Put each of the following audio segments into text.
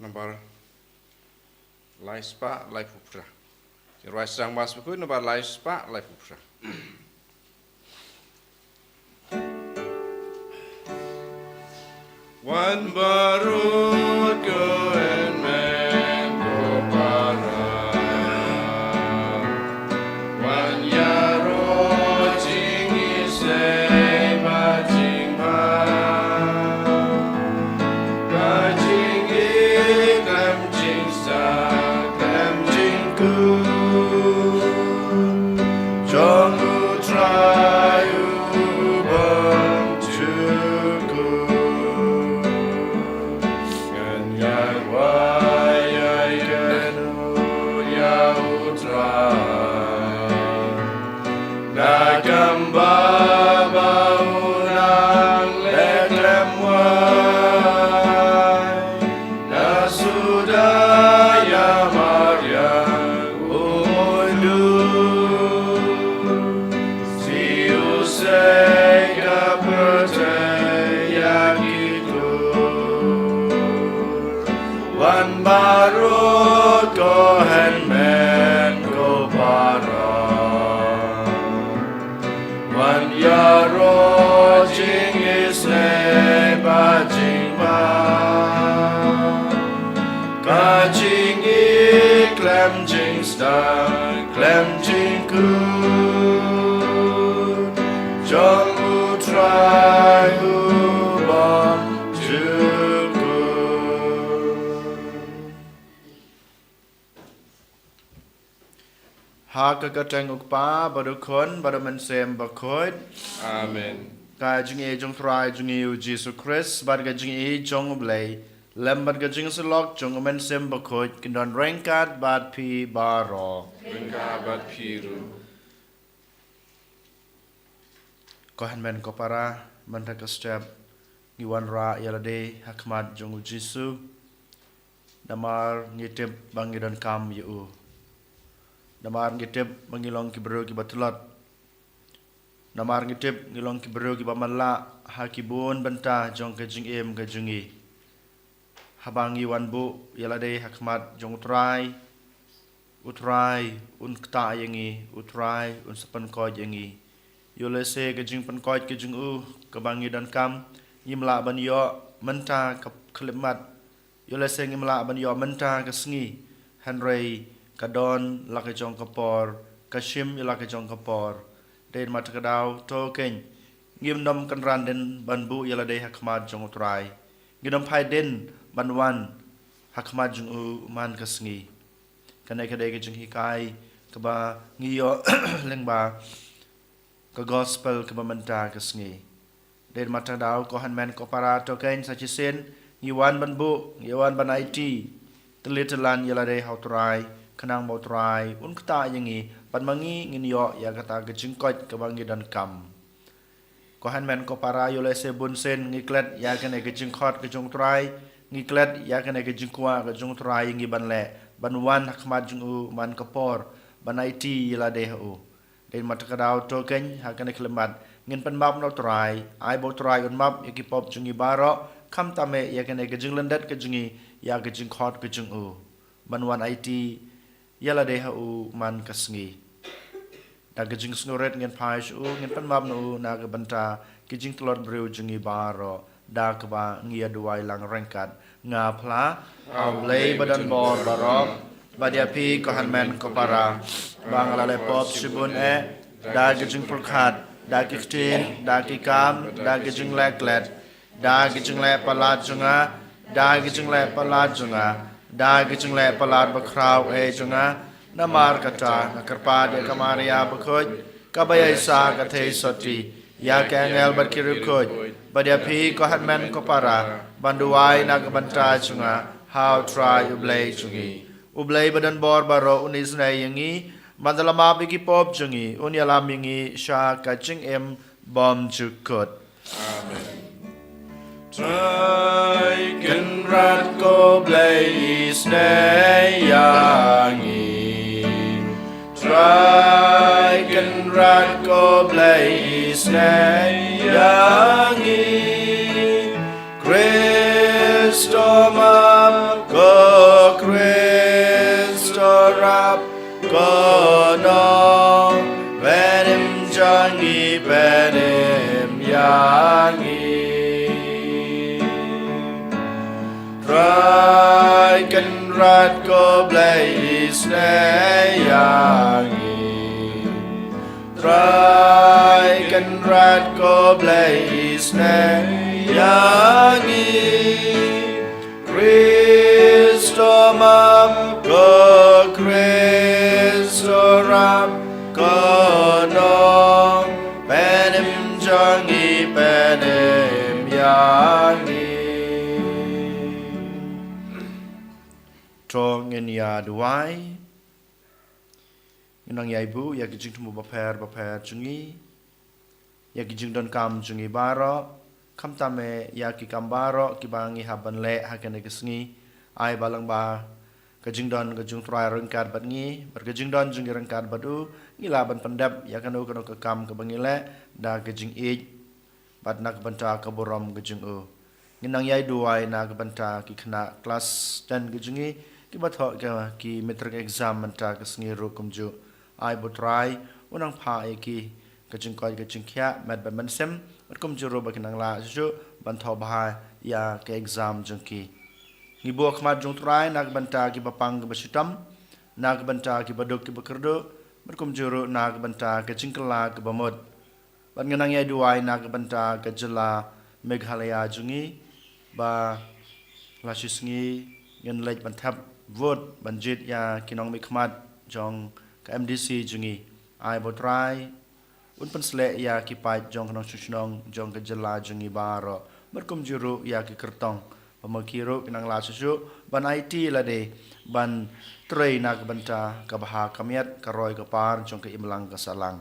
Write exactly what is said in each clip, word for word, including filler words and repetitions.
Nambar lai spah laiphew phra. Jingïarap sdang Mass Bakhuid nambar lai spah laiphew phra. Wan baroh ko hynmen ko para, wan ïaroh jingïaseng bad jingma, ka jingïeit khlem jingstad khlem jingkut jong U Trai U Bymjukut. Ngan ïa wai ïa kano ïa U Trai, na kam ba ba u nang leh khlem wai, na suda ïa mariang u mudui, si u sei ka pyrthei ïa ki klur. Wan baroh ko hynmen ko para, wan ïaroh jingïaseng bad jingma, ka jingïeit khlem jingstad khlem jingkut jong U Trai U Bymjukut. Ha ka kyrteng U Kpa bad U Khun bad U Mynsiem Bakhuid. Amen. Ka jingïeit jong U Trai jong ngi U Jisu Khrist bad ka jingïeit jong U Blei lem bad ka jingsylok jong U Mynsiem Bakhuid kin don ryngkat bad phi baroh. Ryngkat bad phi ruh. Ko hynmen ko para, mynta ka step ngi wanrah ïa lade ha khmat jong U Jisu. Namar ngi tip ba ngi donkam ïa u. Namar ngi tip ba ngi long ki briew kiba tlot. Namar ngi tip ngi long ki briew kiba matlah ha ki bun bynta jong ka jingim ka jong ngi. Haba ngi wan buh ïa lade ha khmat jong U Trai, U Trai un ktah ïa ngi, U Trai un sa pynkoit ïa ngi. Ïoh lehse ka jingpynkoit ka jong u kaba ngi donkam, ngim lah ban ïoh mynta ka khyllipmat. Ïoh lehse ngim lah ban ïoh mynta ka sngi, hynrei ka don la ka jong ka por, ka shim ïa la ka jong ka por. Dei namar kata ka daw, to keiñ, ngim nym kynran dien ban buh ïa lade ha khmat jong U Trai. Ngim nym phai dien ban wan ha khmat jong u man ka sngi. Kane ka dei ka jinghikai kaba ngi ïoh lyngba ka gospel kaba mynta ka sngi. Dei namar kata ka daw, ko hynmen ko para, to keiñ sa shisien ngi wan ban buh, ngi wan ban aiti tylli tyllan ïa lade ha U Trai, khnang ba U Trai un ktah ïa ngi, bad ma ngi ngin ïoh ïa kata ka jingkoit kaba ngi donkam. Ko hynmen ko para, ïoh lehse bunsien ngi klet ïa kane ka jingkhot ka jong U Trai, ngi klet ïa kane ka jingkwah ka jong U Trai ïa ngi ban leh, ban wan ha khmat jong u man ka por, ban aiti ïa lade ha u. Dei namar kata ka daw, to keiñ ha kane ka khyllipmat ngin pynmap na U Trai, ai ba U Trai un map ïa ki pop jong ngi baroh, khamtam eh ïa kane ka jinglyndet ka jong ngi ïa ka jingkhot ka jong u, ban wan aiti ïa lade ha u man ka sngi. Da ka jingsngewrit ngin phai sha u, ngin pynmap na u na ka bynta ki jingtlot briew jong ngi baroh. Da kaba ngi ïa duwai lang ryngkat. Nga phla, ha U Blei ba don bor baroh, bad ïa phi ko hynmen ko para, ba nga la leh pop shibun eh, da ki jingpyrkhat, da ki ktien, da ki kam, da ki jingleh klet, da ki jingleh palat jong nga, da ki jingleh palat jong nga, da ki jingleh palat bakhraw eh jong nga. Namar kata nga kyrpad ïa ka Maria bakhuid, kaba ïaishah ka theisotti, ïa ki angel bad ki riewkhuid, bad ïa phi ko hynmen ko para, ban duwai na ka bynta jong nga ha U Trai U Blei jong ngi. U Blei ba don bor baroh un isynei ïa ngi, bad un ïalam ïa ki pop jong ngi, un ïalam ïa ngi sha ka jingim bymjukut. Amen. Trai Kynrad ko Blei isynei ïa ngi. Trai Kynrad ko Blei isynei ïa ngi. Khrist to map ko Nong, pynim jong ngi, pynim ïa ngi. Trai Kynrad ko Blei isnei ïa ngi. Trai Kynrad ko Blei isnei ïa ngi. Kristo map ko Kristo rap ko nong, pynim jong ngi pynim ïa ngi. To ngin ïa duwai. Ngin nang ïai buh ïa ki jingthmu bapher bapher jong ngi, ïa ki jingdonkam jong ngi baroh, khamtam eh ïa ki kam baroh kiba ngi hap ban leh ha kane ka sngi. Ai ba lang ba ka jingdon ka jong U Trai ryngkat bad ngi, bad ka jingdon jong ngi ryngkat bad u, ngi lah ban pyndep ïa kano kano ka kam kaba ngi leh da ka jingïeit bad na ka bynta ka burom ka jong u. Ngin nang ïai duwai na ka bynta ki khynnah klas ten ka jong ngi kiba thoh ka ki matric exam mynta ka sngi ruh kumjuh. Ai ba U Trai un nang phah ïa ki ka jingkoit ka jingkhiah met bad mynsiem, bad kumjuh ruh ba kin nang lah shuh shuh ban thoh bha ïa ka exam jong ki. Ngi buh khmat jong U Trai na ka bynta kiba pang kiba shitom, na ka bynta kiba duk kiba kyrduh, bad kumjuh ruh na ka bynta ka jingkylla kaba mut. Bad ngin nang ïai duwai na ka bynta ka jylla Meghalaya jong ngi, ba la shi sngi ngin leit ban thep vote ban jied ïa ki nongmihkhmat jong ka M D C jong ngi. Ai ba U Trai un pynsleh ïa ki paid jong ka nongshong shnong jong ka jylla jong ngi baroh, bad kumjuh ruh ïa ki kyrtong, ba ma ki ruh kin nang lah shuh shuh ban aiti lade ban trei na ka bynta ka bha ka miat, ka roi ka par jong ka imlang ka sahlang.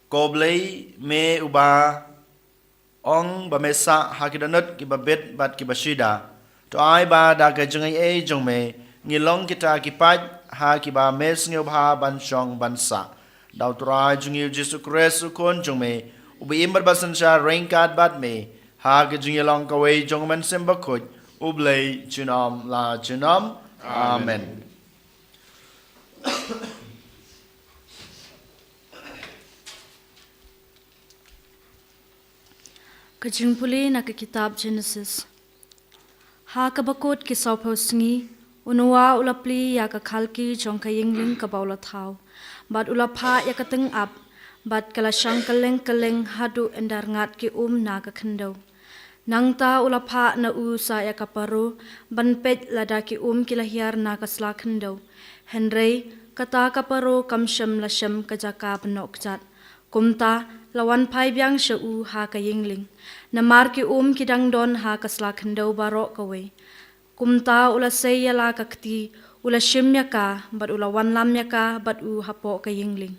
Ko Blei, me uba ong ba me sah ha ki dohnud kiba bit bad kiba shida. To ai ba da ka jingaiei jong me ngi long kita ki paid ha kiba me sngewbha ban shong ban sah. Da U Trai jong ngi U Jisu Khrist U Khun jong me, uba im bad ba synshar ryngkat bad me ha ka jingïalong kawei jong U Mynsiem Bakhuid, U Blei junom la junom. Amen. Ka jingpule na ka kitab Genesis. Ha kaba kut ki sawphew sngi, u Noah u la plie ïa ka khalki jong ka ïingling kaba u la thaw, bad u la phah ïa ka tyngab, bad ka la shang kylleng kylleng haduh ynda rngat ki um na ka khyndew. Nangta u la phah na u sa ïa ka paro ban peit lada ki um ki la hiar na ka sla khyndew. Hynrei kata ka paro kam shym la shem ka jaka ban noh kjat. Kumta la wan phai biang sha u ha ka ïingling, namar ki um ki dang don ha ka sla khyndew baroh kawei. Kumta u la sei ïa la ka kti, u la shim ïa ka, bad u la wanlam ïa ka bad u hapoh ka ïingling.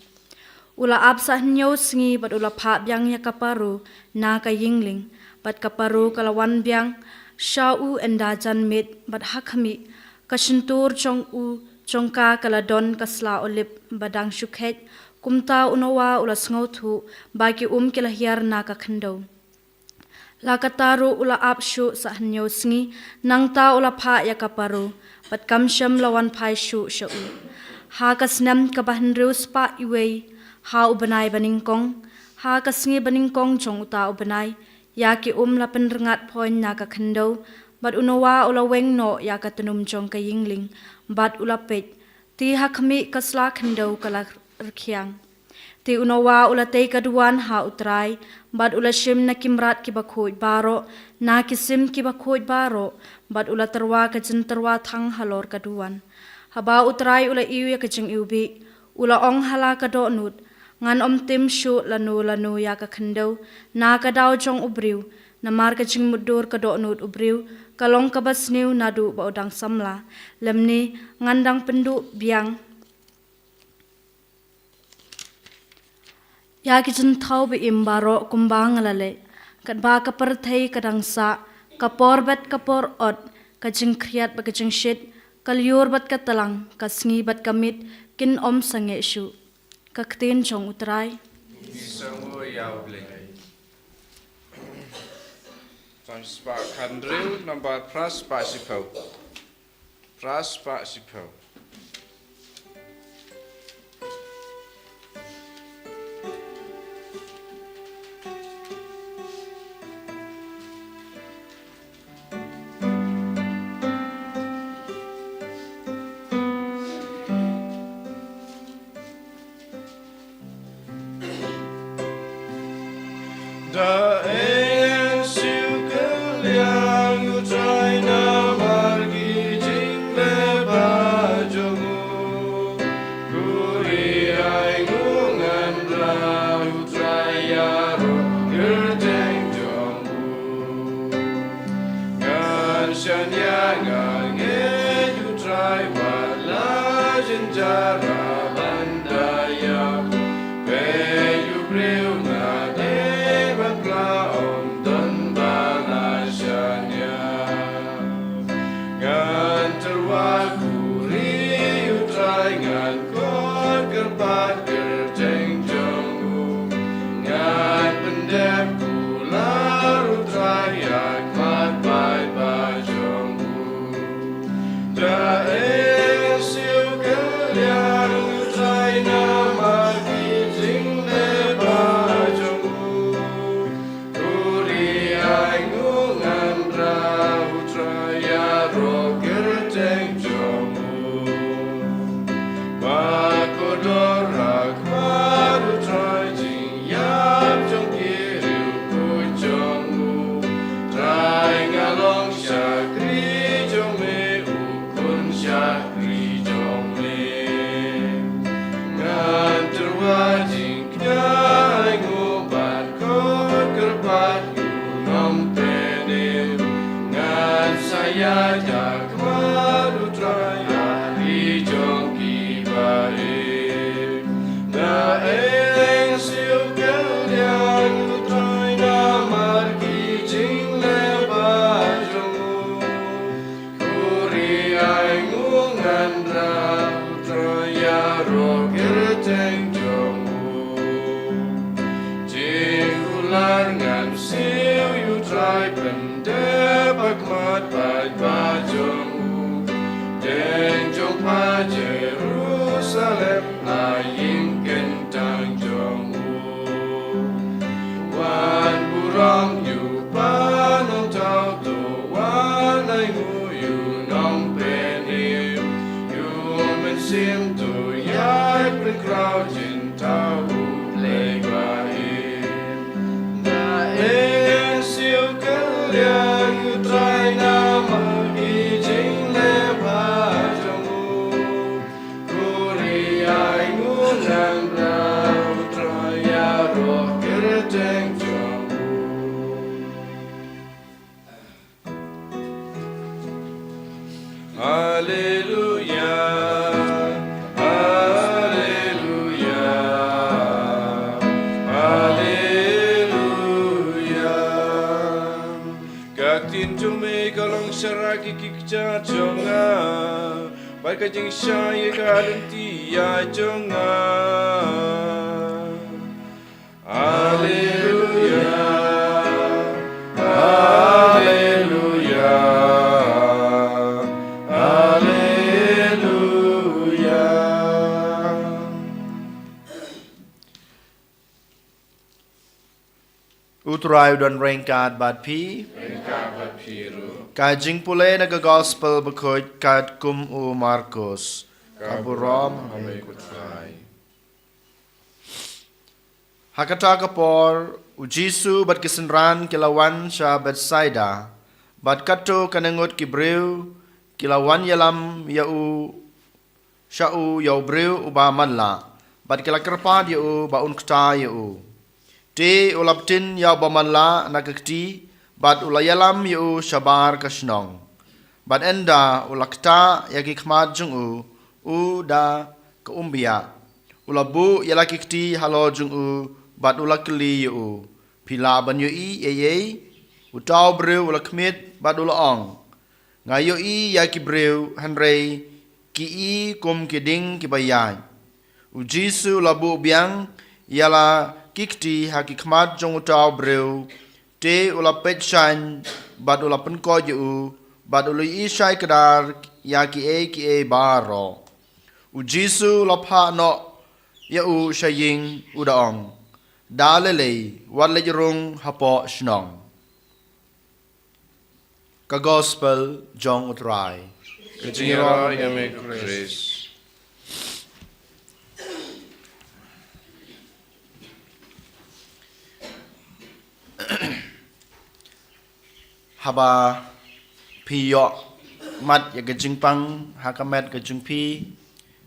U la ap sa hynñiew sngi bad u la phah biang ïa ka paro na ka ïingling, bad ka paro ka la wan biang sha u ynda jan miet, bad ha khmih, ka shyntur jong u jong ka ka la don ka sla olib ba dang shu kheit. Kumta u Noah u la sngewthuh ba ki um ki la hiar na ka khyndew. La kata ruh u la ap shuh sa hynñiew sngi, nangta u la phah ïa ka paro, bad kam shym la wan phai shuh sha u. Ha ka snem kaba hynriew spah uwei, ha u bnai ba nyngkong, ha ka sngi ba nyngkong jong uta u bnai, ïa ki um la pynrngat phoiñ na ka khyndew, bad u Noah u la weng noh ïa ka tnum jong ka ïingling, bad u la peit, te ha khmih ka sla khyndew ka la rkhiang. Te u Noah u la tei ka duwan ha U Trai, bad u la shim na ki mrad kiba khuid baroh, na ki sim kiba khuid baroh, bad u la tyrwa ka jingtyrwa thang halor ka duwan. Haba U Trai u la ïoh ïa ka jingiwbih, u la ong ha la ka dohnud, ngan ym tim shuh lano lano ïa ka khyndew na ka daw jong u briew, namar ka jingmutdur ka dohnud u briew ka long kaba sniew naduh ba u dang samla, lymne ngan dang pynduh biang ïa ki jingthaw ba im baroh kumba nga la leh. Katba ka pyrthei ka dang sah, ka por bad ka por ot, ka jingkhriat bad ka jingshit, ka lyiur bad ka tlang, ka sngi bad ka miet, kin ym sangeh shuh. Ka ktien jong U Trai. Ngi sngewbha ïa U Blei. Tang spah khandriu, nambar phra spah shiphew. Phra spah shiphew. Ïa eng siew kylliang U Trai namar ki jingleh ba jong u. Khuri ainguh ngan rah, U Trai ïaroh kyrteng jong u. Ngan shaniah, ngan ngeit U Trai wat la jynjar ban da ïa u. Peit u briew nga dei ban kla, ym don ba la shaniah. Ngan tyrwa khuri U Trai, ngan khot kyrpad kyrteng jong u. Ngan pyndep kular U Trai ïa khmat paidbah jong u. Da eng siew kylliang U Trai namar ki jingleh ba jong u. Khuri ainguh ngan rah, U Trai ïaroh kyrteng jong u. Ba kordor ha khmat U Trai, jingïap jong ki riewkhuid jong u. Trai nga long shakri jong me, u khun shakri jong me. Ngan tyrwa jing kñia ainguh bad khot kyrpad ïa u nongpynim. Ngan sa ïaid ha khmat U Trai ha ri jong ki barim. Da eng siew kylliang U Trai namar ki jingleh ba jong u. Khuri ainguh ngan rah, U Trai ïaroh kyrteng jong u. Jingkular ngan siew ïa U Trai, pyndep ha khmat paidbah jong u. Dieng jong pha Jerusalem, la ïing kyntang jong u. Wan burom ïa u Kpa Nongthaw, to wan ainguh ïa u nongpynim. Ïa u Mynsiem to ïai pynkhraw, jingthaw U Blei ba im. Da eng siew kylliang U Trai namar ki jingleh ba jong u. Khuri ainguh ngan rah, U Trai ïaroh kyrteng jong u. Haleluia, haleluia, haleluia. Ka ktien jong me ka long sharai ïa ki kjat jong nga, bad ka jingshai ïa ka lynti jong nga. Haleluia, haleluia, haleluia. U Trai u don ryngkat bad phi. Ryngkat bad phi ruh. Ka jingpule na ka Gospel bakhuid katkum u Markos. Ka burom ha me ko Trai. Ha kata ka por, u Jisu bad ki synran ki la wan sha Bethsaida, bad katto katne ngut ki briew ki la wan ïalam ïa u, sha u ïa u briew uba matlah, bad ki la kyrpad ïa u ba un kta ïa u. Te u la btin ïa uba matlah na ka kti, bad u la ïalam ïa u shabar ka shnong. Bad ynda u la kta ïa ki khmat jong u, u da ka umbiah, u la buh ïa la ki kti halor jong u, bad u la kylli ïa u, phi lah ban ïohi ei ei? Uta u briew u la khmih bad u la ong, nga ïohi ïa ki briew, hynrei ki i kum ki dieng kiba ïaid. U Jisu u la buh biang ïa la ki kti ha ki khmat jong uta u briew, te u la peit shaiñ, bad u la pynkoit ïa u, bad u la ïohi shai kdar ïa kiei kiei baroh. U Jisu u la phah noh ïa u sha ïing, u da ong, da lei lei, wat leit rung hapoh shnong. Ka Gospel jong u Trai. Ka jingïaroh ïa me Khrist. Haba phi ïoh mad ïa ka jingpang ha ka met ka jong phi,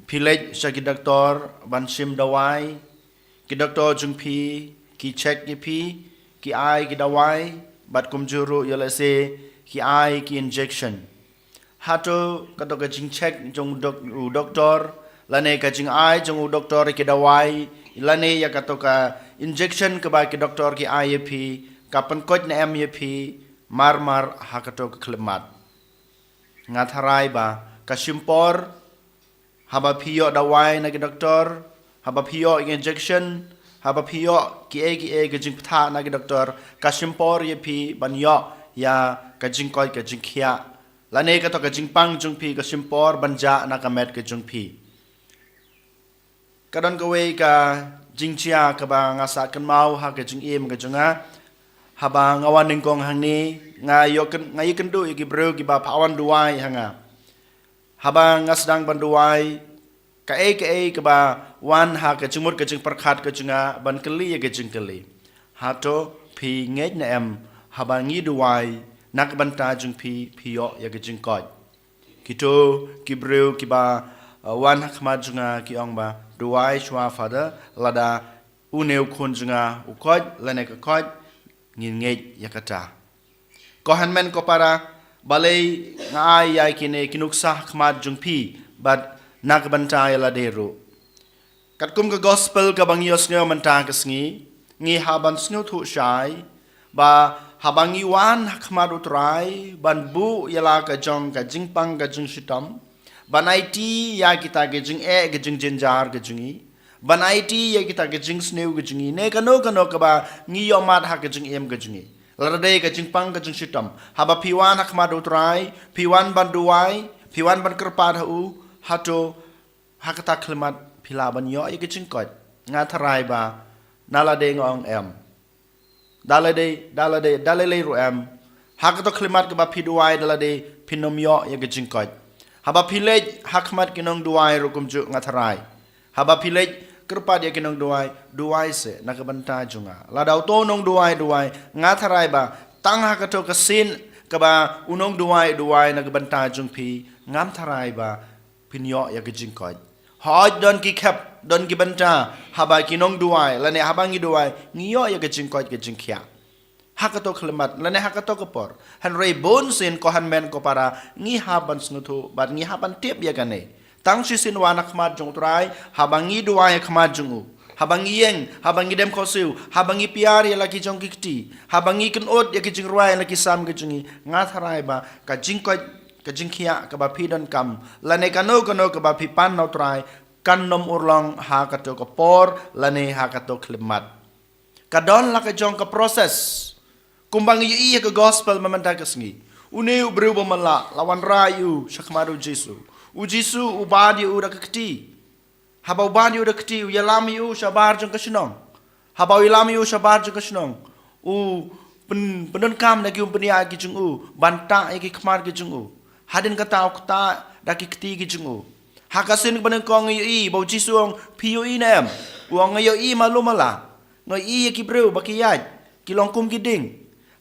phi leit sha ki doktor ban shim dawai. Ki doktor jong phi ki check ïa phi, ki ai ki dawai, bad kumjuh ruh ïoh lehse ki ai ki injection. Hato kato ka jingcheck jong u dok-, u doktor, lane ka jingai jong u doktor ïa ki dawai, lane ïa kato ka injection kaba ki doktor ki ai ïa phi, ka pynkoit ne em ïa phi marmar ha kato ka khyllipmat? Nga tharai ba ka shim por, haba phi ïoh dawai na ki doktor, haba phi ïoh injection, haba phi ïoh kiei kiei ka jingbthah na ki doktor, ka shim por ïa phi ban ïoh ïa ka jingkoit ka jingkhiah, lane kato ka jingpang jong phi ka shim por ban jah na ka met ka jong phi. Ka don kawei ka jingjia kaba nga sah kynmaw ha ka jingim ka jong nga. Haba nga wan nyngkong hangne, nga ïoh kyn-, nga ïakynduh ïa ki briew kiba phah wan duwai ha nga. Haba nga sdang ban duwai, kaei kaei kaba wan ha ka jingmut ka jingpyrkhat ka jong nga ban kylli ïa ka jingkylli: Hato phi ngeit ne em, haba ngi duwai na ka bynta jong phi, phi ïoh ïa ka jingkoit? Kito ki briew kiba, uh, wan ha khmat jong nga ki ong ba, duwai shuwa Father, lada une u khun jong nga u koit lane ka koit, ngin ngeit ïa kata. Ko hynmen ko para, balei nga ai ïa kine ki nuksa ha khmat jong phi bad na ka bynta ïa lade ruh? Katkum ka gospel kaba ngi ïohsngew mynta ka sngi, ngi hap ban sngewthuh shai ba haba ngi wan ha khmat u Trai ban buh ïa la ka jong ka jingpang ka jingshitom, ban aiti ïa kita ki jingeh ki jingjynjar ki jong ngi, ban aiti ïa kita ki jingsniew ki jong ngi, ne kano kano kaba ngi ïoh mad ha ka jingim ka jong ngi, lada dei ka jingpang ka jingshitom. Haba phi wan ha khmat u Trai, phi wan ban duwai, phi wan ban kyrpad ha u, hato ha kata ka khyllipmat phi lah ban ïoh ïa ka jingkoit? Nga tharai ba na lade nga ong em. Da lade, da lade, da lade ruh em. Ha kato ka khyllipmat kaba phi duwai, da lade phin ym ïoh ïa ka jingkoit. Haba phi leit ha khmat ki nongduwai ruh kumjuh, nga tharai, haba phi leit kyrpad ïa ki nongduwai, duwai seh na ka bynta jong nga. Lada uto u nongduwai u duwai, nga tharai ba tang ha kato ka sien kaba u nongduwai u duwai na ka bynta jong phi, ngam tharai ba phin ïoh ïa ka jingkoit. Hooid, don ki khep, don ki bynta haba ki nongduwai lane haba ngi duwai ngi ïoh ïa ka jingkoit ka jingkhiah ha kato ka khyllipmat lane ha kato ka por. Hynrei bunsien, ko hynmen ko para, ngi hap ban sngewthuh bad ngi hap ban tip ïa kane. Tang shisien wan ha khmat jong u Trai, haba ngi duwai ha khmat jong u, haba ngi ïeng, haba ngi dem khohsiew, haba ngi piar ïa la ki jong ki kti, haba ngi kynud ïa ki jingrwai la ki salm ki jong ngi, nga tharai ba ka jingkoit ka jingkhiah kaba phi donkam lane kano kano kaba phi pan na u Trai kan ym urlong ha kato ka por lane ha kato ka khyllipmat. Ka don la ka jong ka process. Kumba ngi ïohi ha ka gospel mynta ka sngi, une u briew ba man la, la wanrah ïa u sha khmat u Jisu. U Jisu u bat ïa u da ka kti. Haba u bat ïa u da ka kti, u ïalam ïa u shabar jong ka shnong. Haba u ïalam ïa u shabar jong ka shnong, u pyn-, pyndonkam na ki umpynïaid ki jong u ban tah ïa ki khmat ki jong u. Hadien kata u ktah da ki kti ki jong u. Ha ka sien kaba nyngkong ngi ïohi ba u Jisu u ong, phi ïohi ne em? U ong, nga ïohi malu mala. Nga ïohi ïa ki briew ba ki ïaid, ki long kum ki dieng.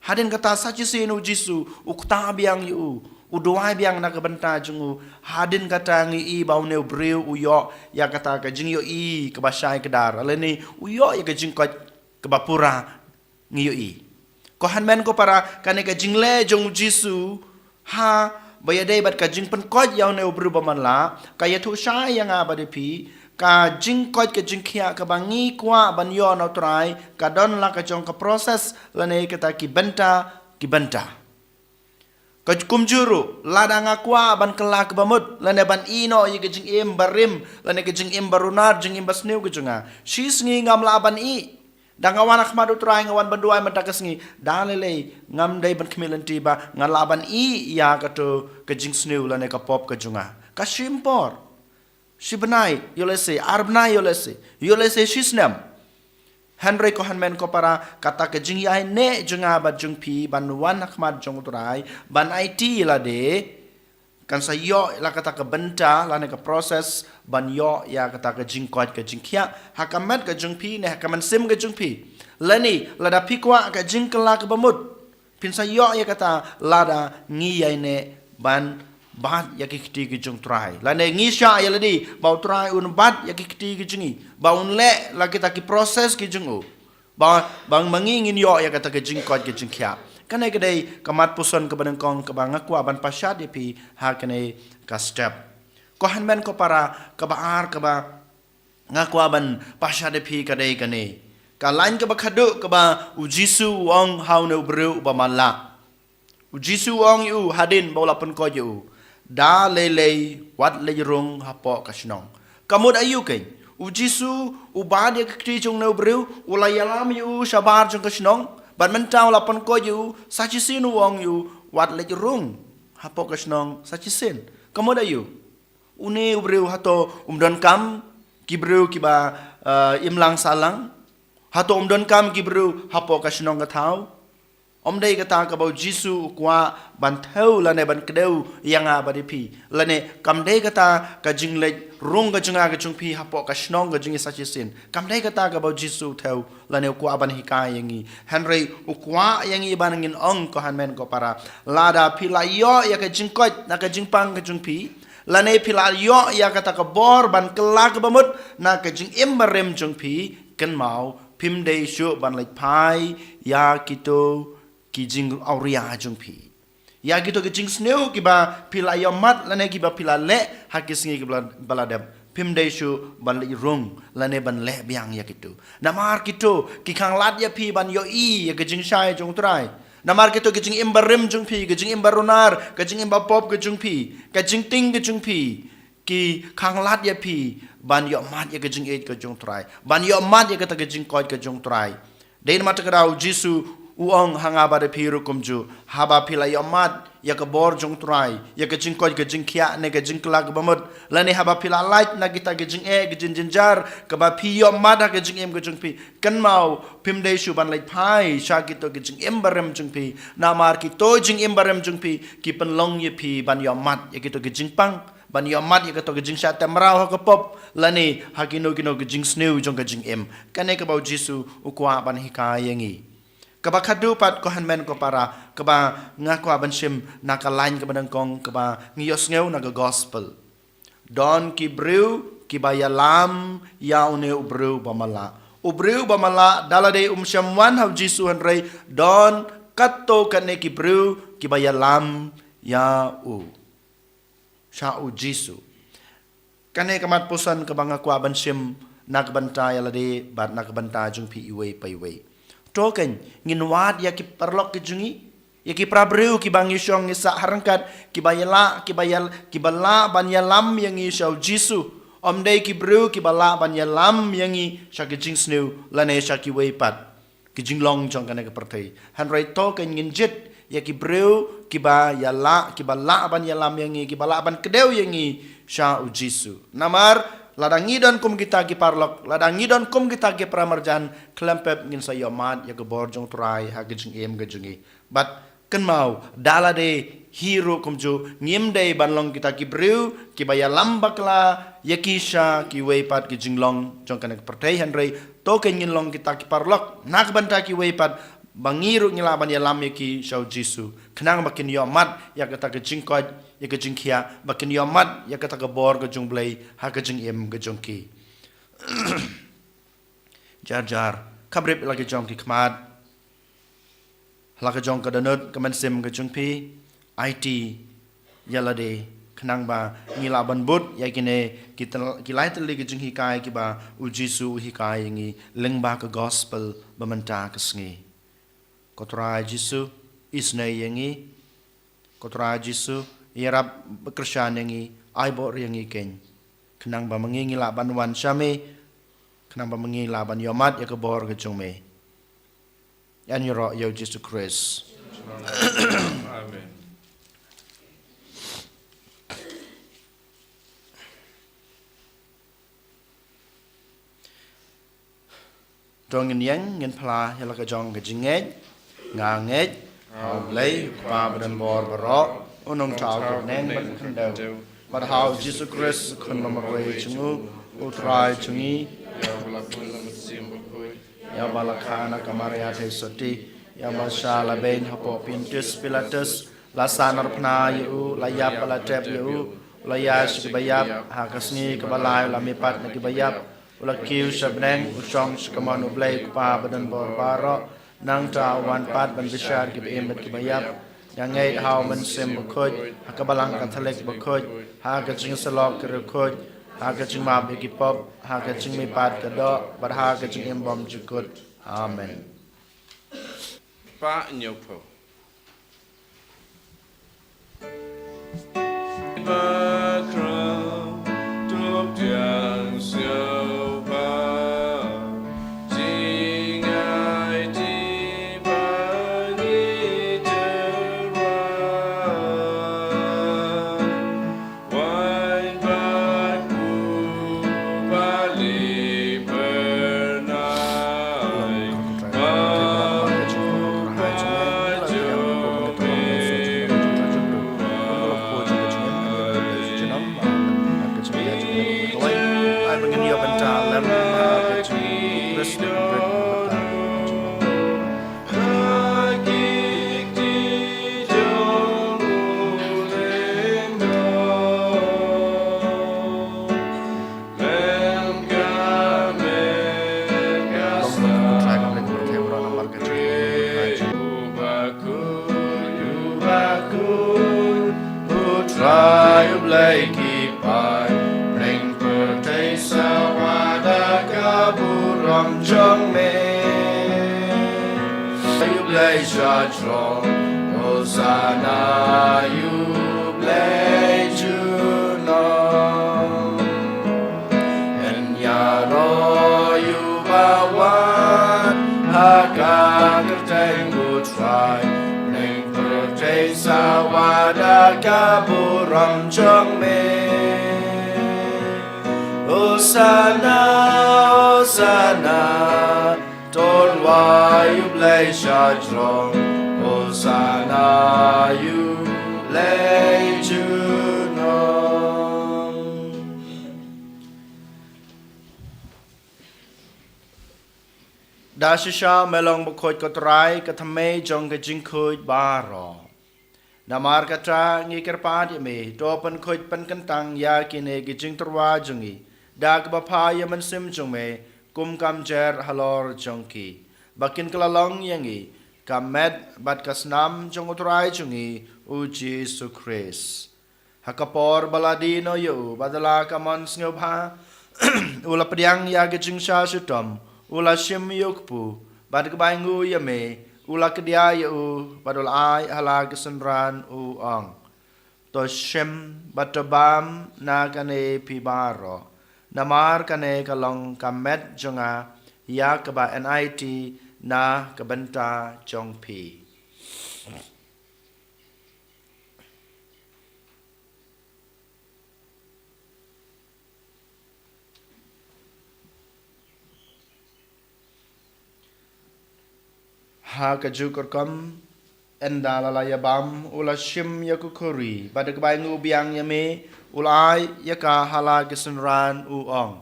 Hadien kata sa shisien u Jisu u ktah biang ïa u, u duwai biang na ka bynta jong u. Hadien kata ngi ïohi ba une u briew u ïoh ïa kata ka jingïohi kaba shai kdar lane u ïoh ïa ka jingkoit kaba pura. Ngi ïohi, ko hynmen ko para, kane ka jingleh jong u Jisu haba ïadei bad ka jingpynkoit ïa une u briew ba man la ka ïathuh shai ïa nga bad ïa phi. Ka jingkoit ka jingkhiah kaba ngi kwah ban ïoh na u Trai ka don la ka jong ka process lane kata ki bynta ki bynta. Ka kumjuh ruh, lada nga kwah ban kylla kaba mut lane ban ïehnoh ïa ka jingim barim lane ka jingim barunat, jingim basniew ka jong nga, shisngi ngam lah ban ïeh. Da nga wan ha khmat u Trai, nga wan ban duwai mynta ka sngi, da lei lei ngam dei ban khmih lynti ba nga lah ban ïeh ïa kato ka jingsniew lane ka pop ka jong nga. Ka shim por. Shi bnai ïoh lehse, ar bnai ïoh lehse, ïoh lehse shi snem. Hynrei ko hynmen ko para, kata ka jingïaineh jong nga bad jong phi ban wan ha khmat jong u Trai ban aiti ïa lade, kan sa ïoh la kata ka bynta lane ka process ban ïoh ïa kata ka jingkoit ka jingkhiah ha ka met ka jong phi ne ha ka mynsiem ka jong phi. Lane lada phi kwah ka jingkylla kaba mut, Phin sa ïoh ïa kata lada ngi ïaineh ban bat ïa ki kti ki jong U Trai. Lane ngi shah ïa lade ba U Trai un bat ïa ki kti ki jong ngi, ba un leh la kita ki process ki jong u, ba, ba ma ngi ngin ïoh ïa kata ka jingkoit ka jingkhiah. Kane ka dei ka mat puson kaba nyngkong kaba nga kwah ban pashat ïa phi ha kane ka step. Ko hynmen ko para, kaba ar kaba nga kwah ban pashat ïa phi ka dei kane. Ka lain kaba khadduh kaba U Jisu u ong ha une u briew uba matlah. U Jisu u ong ïa u hadien ba u la pynkoit ïa u, da lei lei wat leit rung hapoh ka shnong. Ka mut aïu keiñ? U Jisu u bat ïa ka kti jong une u briew, u la ïalam ïa u shabar jong ka shnong, bad mynta u la pynkoit ïa u, sa shisien u ong ïa u wat leit rung hapoh ka shnong sa shisien. Ka mut aïu? Une u briew hato um donkam ki briew kiba, eh, imlang sahlang? Hato um donkam ki briew hapoh ka shnong ka thaw? Ym dei kata kaba U Jisu u kwah ban thew lane ban kdew ïa nga bad ïa phi. Lane kam dei kata ka jingleit rung ka jong nga ka jong phi hapoh ka shnong ka jong ngi sa shisien. Kam dei kata kaba U Jisu u thew lane u kwah ban hikai ïa ngi. Hynrei u kwah ïa ngi ban ngin ong ko hynmen ko para, lada phi la ïoh ïa ka jingkoit na ka jingpang ka jong phi, lane phi la ïoh ïa kata ka bor ban kylla kaba mut na ka jingim barim jong phi, kynmaw phim dei shuh ban leit phai ïa kito ki jingawria jong phi, ïa kito ki jingsniew kiba phi la ïohmad lane kiba phi la leh ha ki sngi kiba la, ba la dep. Phim dei shuh ban leit rung lane ban leh biang ïa kito. Namar kito ki khanglad ïa phi ban ïohi ïa ka jingshai jong U Trai. Namar kito ki jingim barim jong phi, ka jingim barunar, ka jingim bapop ka jong phi, ka jingtieng ka jong phi, ki khanglad ïa phi ban ïohmad ïa ka jingïeit ka jong U Trai, ban ïohmad ïa kata ka jingkoit ka jong U Trai. Dei namar kata ka daw U Jisu u ong ha nga bad phi ruh kumjuh, haba phi la ïohmad ïa ka bor jong U Trai, ïa ka jingkoit ka jingkhiah ne ka jingkylla kaba mut, lane haba phi la lait na kita ki jingeh ki jingjynjar kaba phi ïohmad ha ka jingim ka jong phi, kynmaw phim dei shuh ban leit phai sha kito ki jingim barim jong phi. Namar kito jingim barim jong phi ki pynlong ïa phi ban ïohmad ïa kito ki jingpang, ban ïohmad ïa kato ka jingshah tymraw ha ka pop lane ha kino kino ka jingsniew jong ka jingim. Kane kaba U Jisu u kwah ban hikai ïa ngi. Kaba khadduh pat ko hynmen ko para, kaba nga kwah ban shim na ka lain kaba nyngkong kaba ngi ïohsngew na ka gospel. Don ki briew kiba ïalam ïa une u briew ba matlah. U briew ba matlah da lade um shym wan ha U Jisu hynrei don katto katne ki briew kiba ïalam ïa u. Sha U Jisu. Kane ka mat puson kaba nga kwah ban shim na ka bynta ïa lade bad na ka bynta jong phi iwei pa iwei. To keiñ, ngin wad ïa ki paralok ki jong ngi, ïa ki para briew kiba ngi shong ngi sah ha ryngkat, kiba ïa lah, kiba ïa, kiba lah ban ïalam ïa ngi sha U Jisu. Ym dei ki briew kiba lah ban ïalam ïa ngi sha ki jingsniew lane sha kiwei pat ki jinglong jong kane ka pyrthei. Hynrei to keiñ ngin jied ïa ki briew kiba ïa lah, kiba lah ban ïalam ïa ngi, kiba lah ban kdew ïa ngi sha U Jisu. Namar lada ngi don kum kita ki paralok, lada ngi don kum kita ki para marjan, khlem pep ngin sa ïohmad ïa ka bor jong U Trai ha ka jingim ka jong ngi. Bad kynmaw, da lade hi ruh kumjuh, ngim dei ban long kita ki briew kiba ïalam bakla ïa ki sha kiwei pat ki jinglong jong kane ka pyrthei, hynrei to keiñ ngin long kita ki paralok na ka bynta kiwei pat, ba ngi ruh ngi lah ban ïalam ïa ki sha U Jisu, khnang ba kin ïohmad ïa kata ka jingkoit, ïa ka jingkhiah, ba kin ïohmad ïa kata ka bor ka jong U Blei ha ka jingim ka jong ki. Jar jar, khapbrip la ki jong ki khmat, la ka jong ka dohnud, ka mynsiem ka jong phi, aiti ïa lade, khnang ba ngi lah ban bud ïa kine ki tyl-, ki lai tylli ki jinghikai kiba U Jisu u hikai ïa ngi lyngba ka gospel ba mynta ka sngi. Ko Trai Jisu, isynei ïa ngi. Ko Trai Jisu, ïarap ba kyrshan ïa ngi, ai bor ïa ngi keiñ, khnang ba ma ngi ngi lah ban wan sha me, khnang ba ma ngi lah ban ïohmad ïa ka bor ka jong me. Ïa ngi ïaroh ïa U Jisu Khrist. Amen. To ngin ïeng, ngin phla ïa la ka jong ka jingngeit. Nga ngeit ha U Blei, U Kpa badonbor baroh, u nongthaw kum neng bad khyndew, bad ha U Jisu Khrist, u Khun bamarwei jong u, U Trai jong ngi, ïa uba la kha na ka Maria Theisotti, Ïa ba sha la beiñ hapoh Pontius Pilatus, la sahnarphna ïa u, la ïap bad la tep ïa u, la ïaid sha kiba ïap, ha ka sngi kaba lai la mihpat na kiba ïap, u la kiew sha bneng, u shong sha kamon U Blei U Kpa badonbor baroh. Nangta u wan pat ban bishar kiba im bad kiba ïap. Nga ngeit ha U Mynsiem Bakhuid, ha ka Balang Katholik bakhuid, ha ka jingïasyllok ka riewkhuid, ha ka jingmap ïa ki pop, ha ka jingmihpat ka doh, bad ha ka jingim bymjukut. Amen. Pah ñiewphew. U Trai U Blei ki paid, pynpyrthei sa wa da ka burom jong me. U Blei sha jrong, Hosana ïa U Blei junom. Yn ïaroh ïa uba wan ha ka kyrteng U Trai, pynpyrthei sa wa da ka burom jong me. Hosana, Hosana, to wai U Blei sha jrong, Hosana ïa U Blei junom. Da shisha me long bakhuid ko Trai, ka thymmei jong ka jingkhuid baroh. Namar kata ngi kyrpad ïa me, to pynkhuid pynkyntang ïa kine ki jingtyrwa jong ngi da kaba phah ïa u Mynsiem jong me, kum ka mjer halor jong ki, ba kin kylla long ïa ngi ka met bad ka snam jong U Trai jong ngi U Jisu Khrist. Ha ka por ba la die noh ïa u bad la ka mon sngewbha, u la pdiang ïa ka jingshah shitom, u la shim ïa u kpu, bad kaba ainguh ïa me, u la kdiah ïa u, bad u la ai ha la ki synran, u ong: To shim bad to bam na kane phi baroh, namar kane ka long ka met jong nga, ïa kaba yn aiti na ka bynta jong phi. Ha kajuh ka rukom, ynda la la ïa bam, u la shim ïa ka khuri, bad da kaba ainguh biang ïa me, u la ai ïa ka ha la ki synran, u ong: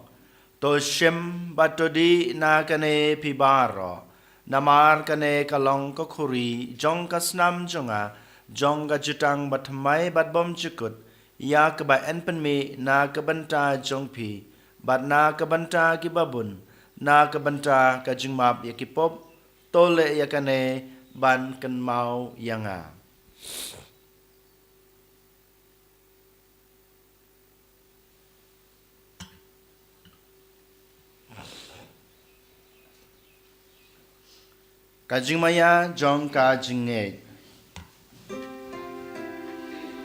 To shim bad to dih na kane phi baroh, namar kane ka long ka khuri jong ka snam jong nga, jong ka jutang bathymmai bad bymjukut, ïa kaba yn pynmih na ka bynta jong phi bad na ka bynta kiba bun, na ka bynta ka jingmap ïa ki pop. To leh ïa kane ban kynmaw ïa nga. Ka jingmaïa jong ka jingngeit.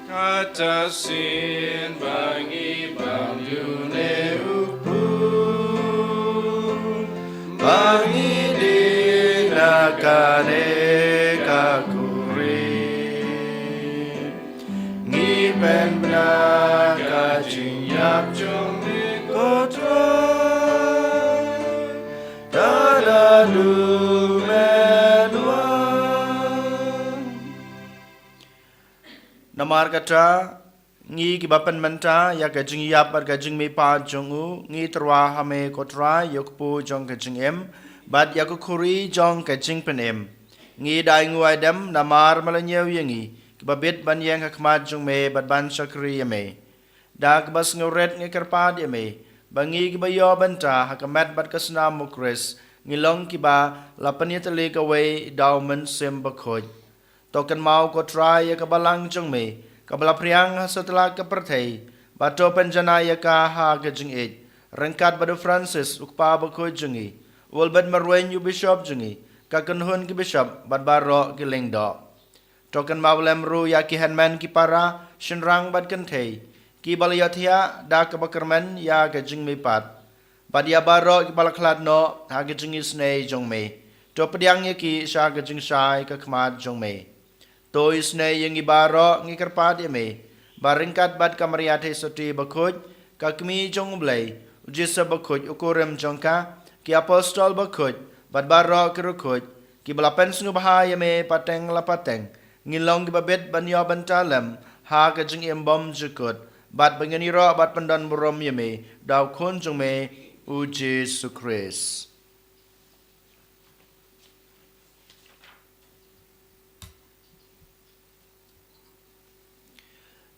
Kata shisien ba ngi bam ïa une u kpu, ba ngi dih na kane ka khuri, ngi pynbna ka jingïap jong me ko Trai, da la du men wan. Namar kata, ngi kiba pynmynta ïa ka jingïap bad ka jingmihpat jong u, ngi tyrwa ha me ko Trai, ïa u kpu jong ka jingim bad ïa ka khuri jong ka jingpynim. Ngi da ai nguai dem namar me la ñiew ïa ngi kiba bit ban ïeng ha khmat jong me bad ban shakri ïa me. Da kaba sngewrit ngi kyrpad ïa me ba ngi kiba ïoh bynta ha ka met bad ka snam u Khrist, ngi long kiba la pynïatylli kawei da u Mynsiem Bakhuid. To kynmaw ko Trai ïa ka balang jong me kaba la phriang ha satlak ka pyrthei, bad to pynjanai ïa ka ha ka jingïeit, ryngkat bad u Francis u kpa bakhuid jong ngi, u Albert Marwein u bishop jong ngi, ka kynhun ki bishop bad baroh ki lyngdoh. To kynmaw lem ruh ïa ki hynmen ki para, shynrang bad kynthei kiba la ïohthiah da kaba kyrmen ïa ka jingmihpat, bad ïa baroh kiba la khlad noh ha ka jingisynei jong me. To pdiang ïa ki sha ka jingshai ka khmat jong me. To isynei ïa ngi baroh, ngi kyrpad ïa me ba ryngkat bad ka Maria Theisotti bakhuid, ka Kmie jong u Blei, u Joseph bakhuid u kurim jong ka, ki apostol bakhuid bad baroh ki riewkhuid kiba la pynsngewbha ïa me pateng la pateng, ngin long kiba bit ban ïoh bynta lem ha ka jingim bymjukut, bad ba ngin ïaroh bad pyndonburom ïa me da u Khun jong me, u Jisu Khrist.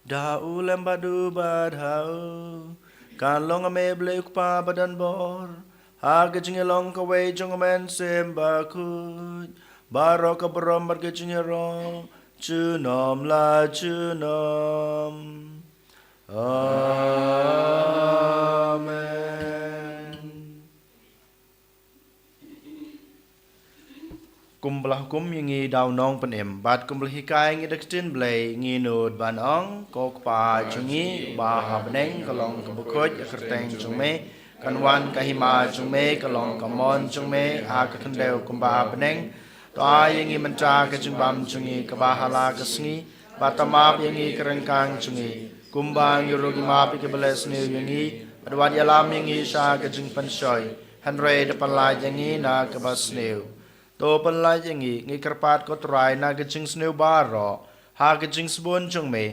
Da u lem bad u bad ha u, kan long ha me Blei u Kpa badonbor, ha ka jingïalong kawei jong u Mynsiem Bakhuid, baroh ka burom bad ka jingïaroh junom la junom. Amen. Kumba la hukum ïa ngi da u Nongpynim, bad kumba la hikai ïa ngi da ka ktien Blei, ngi nud ban ong: Ko Kpa jong ngi uba ha bneng, ka long kaba khuid ïa ka kyrteng jong me, kan wan ka hima jong me, ka long ka mon jong me ha ka khyndew kumba ha bneng. To ai ïa ngi mynta ka jingbam jong ngi kaba ha la ka sngi, bad to map ïa ngi ki ryngkang jong ngi, kumba ngi ruh ngi map ïa kiba leh sniew ïa ngi, bad wat ïalam ïa ngi sha ka jingpynshoi, hynrei da pynlait ïa ngi na kaba sniew. To pynlait ïa ngi, ngi kyrpad ko Trai, na ka jingsniew baroh, ha ka jingsbun jong me.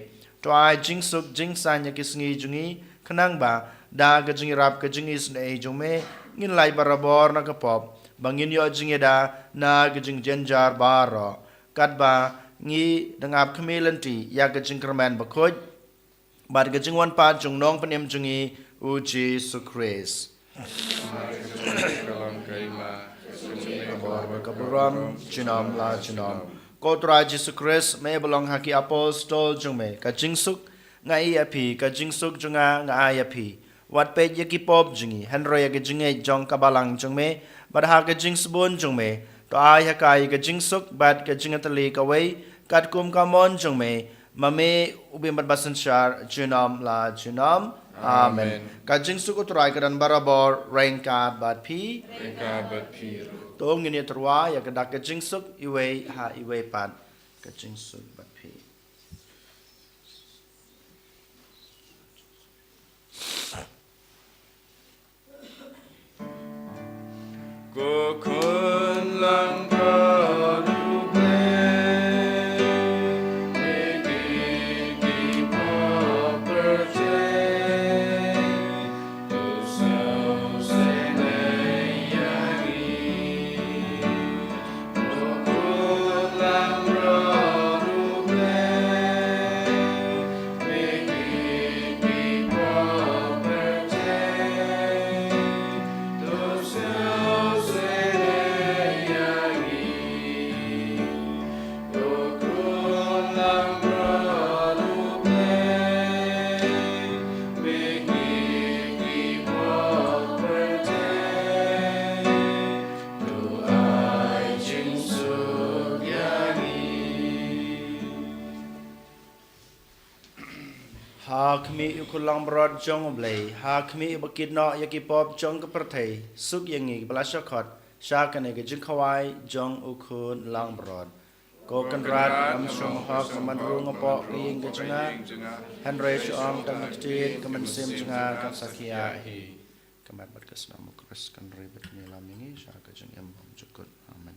To ai jingsuk jingsaiñ ïa ki sngi jong ngi, khnang ba da ka jingïarap ka jingisynei jong me, ngin lait barabor na ka pop, ba ngin ïoh jingïada na ka jingjynjar baroh, katba ngi dang ap khmih lynti ïa ka jingkyrmen bakhuid bad ka jingwan pat jong u Nongpynim jong ngi, u Jisu Khrist. Ka bor bad ka burom junom la junom. Ko Trai Jisu Khrist, me ba long ha ki apostol jong me ka jingsuk nga ai ïa phi, ka jingsuk jong nga nga ai ïa phi. Wat peit ïa ki pop jong ngi, hynrei ïa ka jingngeit jong ka balang jong me, bad ha ka jingsbun jong me, to ai ha ka ïa ka jingsuk bad ka jingïatylli kawei, katkum ka mon jong me, ma me u bym bad ba synshar junom la junom. Amen. Amen. Ka jingsuk u Trai ka don barabor ryngkat bad phi. Ryngkat bad phi ruh. To ngin ïatyrwa ïa ka dak ka jingsuk iwei ha iwei pat. Ka jingsuk bad phi. Ko Khun langbrot U Blei, me ki pop pyrthei, to sngewsynei ïa ngi. To ai jingsuk ïa ngi. Ha khmih u Khun langbrot jong U Blei, ha khmih uba kit noh ïa ki pop jong ka pyrthei, suk ïa ngi kiba la shah khot sha kane ka jingkhawai jong u Khun langbrot. Ko Kynrad, ngam shym hok ban rung hapoh ka ïing ka jong nga, hynrei shu ong tang ka ktien, ka mynsiem jong nga kan sa khia hi. Ka met bad ka snam u Khrist kan rai bad kan ïalam ïa ngi sha ka jingim bymjukut. Amen.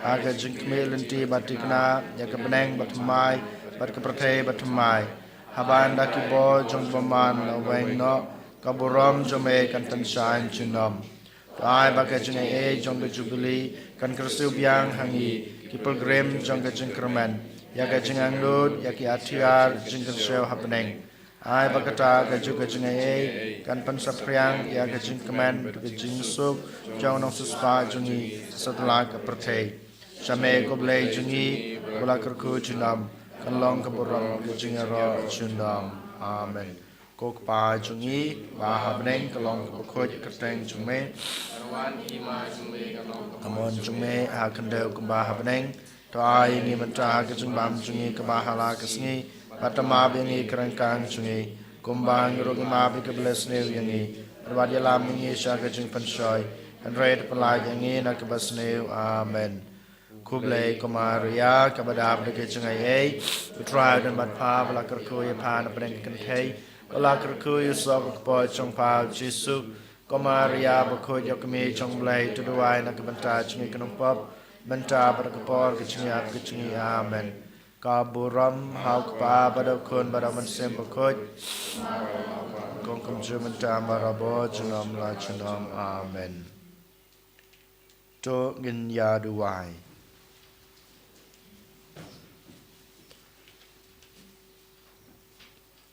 ha ka jingkhmih lynti bad thikna ïa ka bneng bathymmai bad ka pyrthei bathymmai. Haba ynda ki bor jong u bymman la weng noh, ka burom jong me kan pynshai junom. To ai ba ka jingaiei jong ka jubili kan kyrsiew biang ha ngi, ki pilgrim jong ka jingkyrmen, ïa ka jingangnud ïa ki atiar jingkyrsiew ha bneng. Ai ba kata ka juk ka jingaiei kan pynsaphriang ïa ka jingkmen bad ka jingsuk jong u nongsiewspah jong ngi satlak ka pyrthei. Sha me ko Blei jong ngi, ba la kyrkhu junom, kan long ka burom ka jingïaroh junom. Amen. Ko Kpa jong ngi ba ha bneng, ka long kaba khuid ka kyrteng jong me. Ka mon jong me ha khyndew kumba ha bneng. To ai ïa ngi mynta ka jingbam jong ngi kaba ha la ka sngi, bad to map ïa ngi ki ryngkang jong ngi, kumba ngi ruh ngi map ïa kiba la sniew ïa ngi. Bad wat ïalam ïa ngi sha ka jingpynshoi, hynrei to pynlait ïa ngi na kaba sniew. Amen. Khublei ko Maria, kaba dap da ka jingaiei, U Trai u don bad pha, ba la kyrkhu ïa pha na pdeng ki kynthei, ba la kyrkhu ïa u soh ka kpoh jong pha u Jisu. Ko Maria bakhuid, ïa ka kmie jong u Blei, to duwai na ka bynta jong ngi ki nongpop, mynta bad ha ka por ka jingïap ka jong ngi. Amen. Ka burom ha u Kpa bad ha u Khun bad ha u Mynsiem Bakhuid, kong kumjuh mynta, marwei bad junom la junom. Amen. To ngin ïa duwai.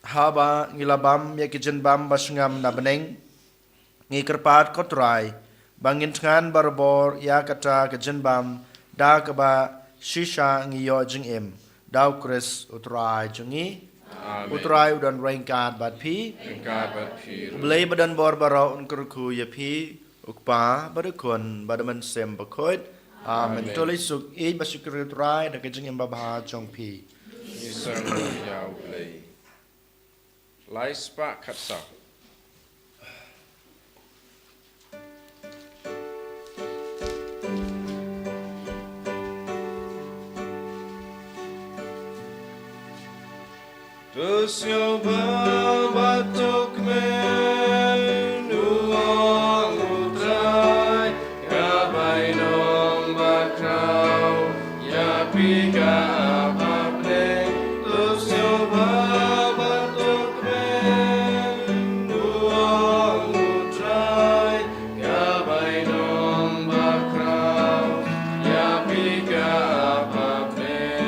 Haba ngi la bam ïa ki jingbam ba sngewbha na bneng, ngi kyrpad ko Trai ba ngin thngan barabor ïa kata ka jingbam, da kaba shisha ngi ïoh jingim, da u Khrist U Trai jong ngi. Amen. U Trai u don ryngkat bad phi. Ryngkat bad phi ruh. U Blei ba don bor baroh un kyrkhu ïa phi, u Kpa bad u Khun bad u Mynsiem Bakhuid. Amen. Amen. To leit suk ïeit bad shakri U Trai da ka jingim babha jong phi. Ngi sngewbha ïa u Blei. Lai spah khatsaw. To sngewbha bad to kmen, u ong u Trai, ka bainong bakhraw, ïa phi ka ap ha bneng. To sngewbha bad to kmen, u ong u Trai, ka bainong bakhraw, ïa phi ka ap ha bneng.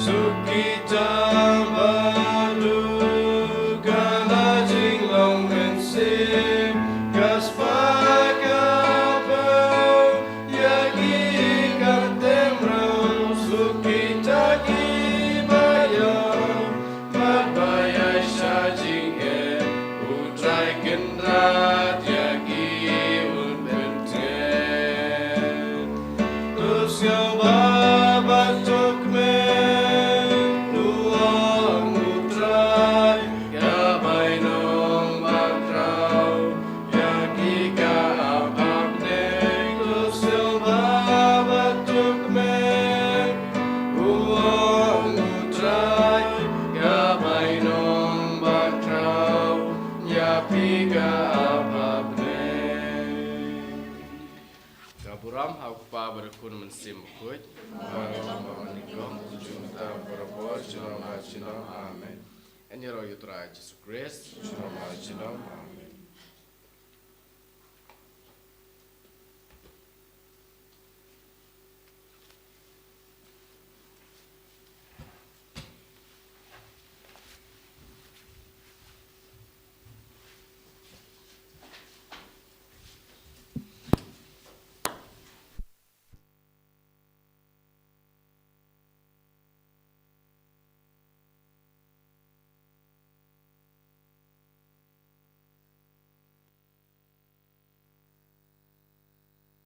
Suk kita bad u, ka la jinglong mynsiem, ka spah ka pang, ïa ki ka tem rong. Suk kita kiba ïam bad ba ïaishah jingeh, u Trai Kynrad ïa ki un pyntngen. To sngewbha bad to kmen, u ong u Trai, ka bainong bakhraw, ïa ki ka ap ha bneng. To sngewbha bad to kmen, u ong u Trai, ka bainong bakhraw, ïa phi ka ap ha bneng. Ka burom ha u Kpa bad u Khun Mynsiem Bakhuid. Bad ha u Kpa bad u Khun, junom, mynta bad barabor, junom la junom. Amen. Ngan ïaroh ïa u Trai Jisu Khrist. Junom la junom. Amen.